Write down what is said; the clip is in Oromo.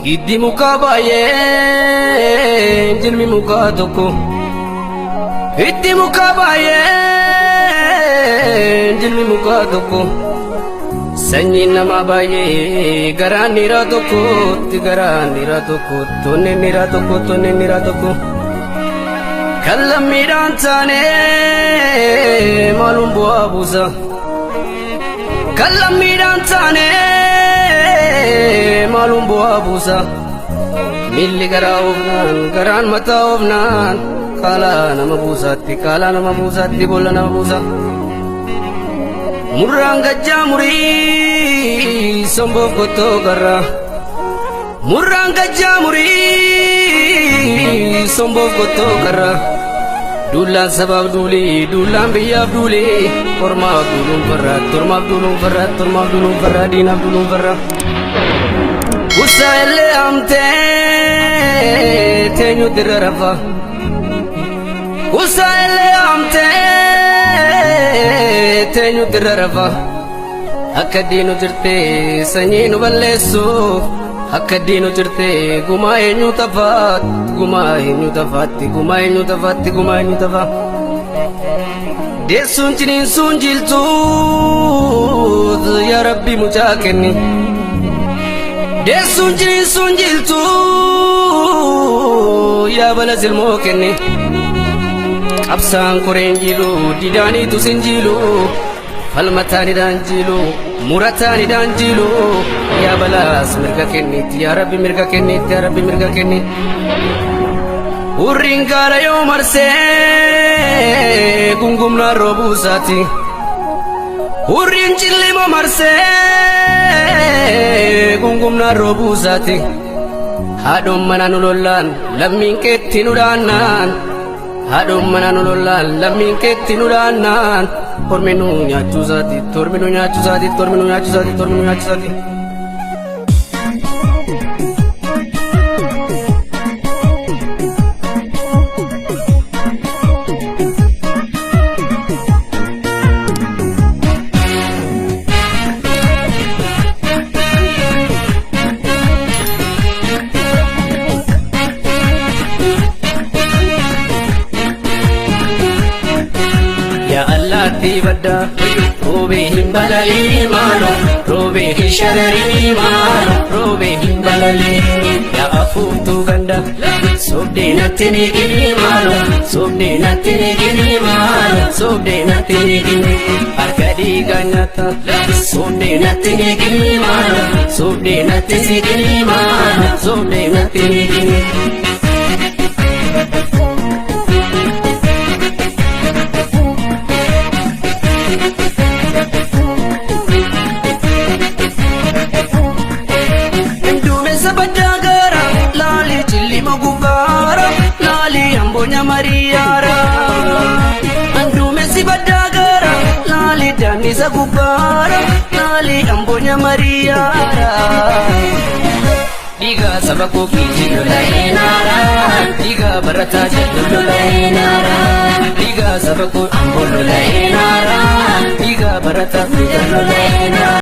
Hiddi mukaa baay'ee, jirmi mukaa tokko. Hiddi mukaa baay'ee, jirmi mukaa tokko. Sanyiin namaa baay'ee, garaan dhiiraa tokkotti, garaan dhiiraa tokko, tonneen dhiiraa tokko, tonneen dhiiraa tokko. Kan lammiidhaan taane maaluun bu'aa buusa. Kan lammiidhaan taane maaluun bu'aa buusa. Miilli garaa oofnaan, garaan mataa oofnaan, kaalaa nama buusaatti, kaalaa nama buusaatti, boolla nama buusa. Murraan gajjaa murii somboof qottoo garraa. Murraan gajjaa murii somboof qottoo garraa. Duulaan sabaaf duulee, duulaan biyyaaf duulee, ormaaf duuluun farraa, tormaaf duuluun farraa, tormaaf duuluun farraa, diinaaf duuluun farraa. Usaa illee amtee teenyuutti irra rafa. Usaa illee amtee teenyuutti irra rafa. Akka diinu jirtee sanyii nu balleessu. Akka diinu jirtee gumaa eenyu tafaatti, gumaa eenyu tafaatti, gumaa eenyu tafaatti, gumaa eenyu tafa. Deessuun ciniinsuun jiltuut, yaa Rabbi mucaa kenni. Deessuun ciniinsuun jiltuu, yaa bala silmoo kenni. Qabsaan koreen jilu, didaaniitu sin jilu, falmataanidhaan jilu, murataanidhaan jilu, yaa balaas mirga kennitti, yaa Rabbi mirga kennitti, yaa Rabbi mirga kenni. Hurriin gaara yoo marsee gungumnaan roobuusaati. Hurriin cillima marsee gungumnaan roobuusaati. Haadhoon mana nu lollaan lammiin keetti nu dhaannaan. Haadhoon mana nu lollaan lammiin keetti nu dhaannaan. Tormi nu nyaachuusaati, tormi nu nyaachuusaati, tormi nu nyaachuusaati, tormi nu nyaachuusaati. Yaa allaattii baddaa, roobee hin balalii maalo, roobee hin shararii maalo, roobee hin balalii. Yaa afuuftuu ganda, sobdee natti ni gini maalo, sobdee natti ni gini maalo, sobdee natti ni gini. Harka dhiigaa nyaata, sobdee natti ni gini maalo, sobdee natti ni gini maalo, sobdee natti ni gini. Duumessa baddaa gaara, laalii cillima gubbaara, laalii ambonya mariyaara. Duumessi baddaa gaara, laalii daannisa gubbaara, laalii ambonya mariyaara. Dhiigaa saba koo kiichi lola'eenaara, dhiigaa barataa jedhu lola'eenaara, dhiigaa saba koo amboo lola'eenaara, dhiigaa barataa lola'eenaara.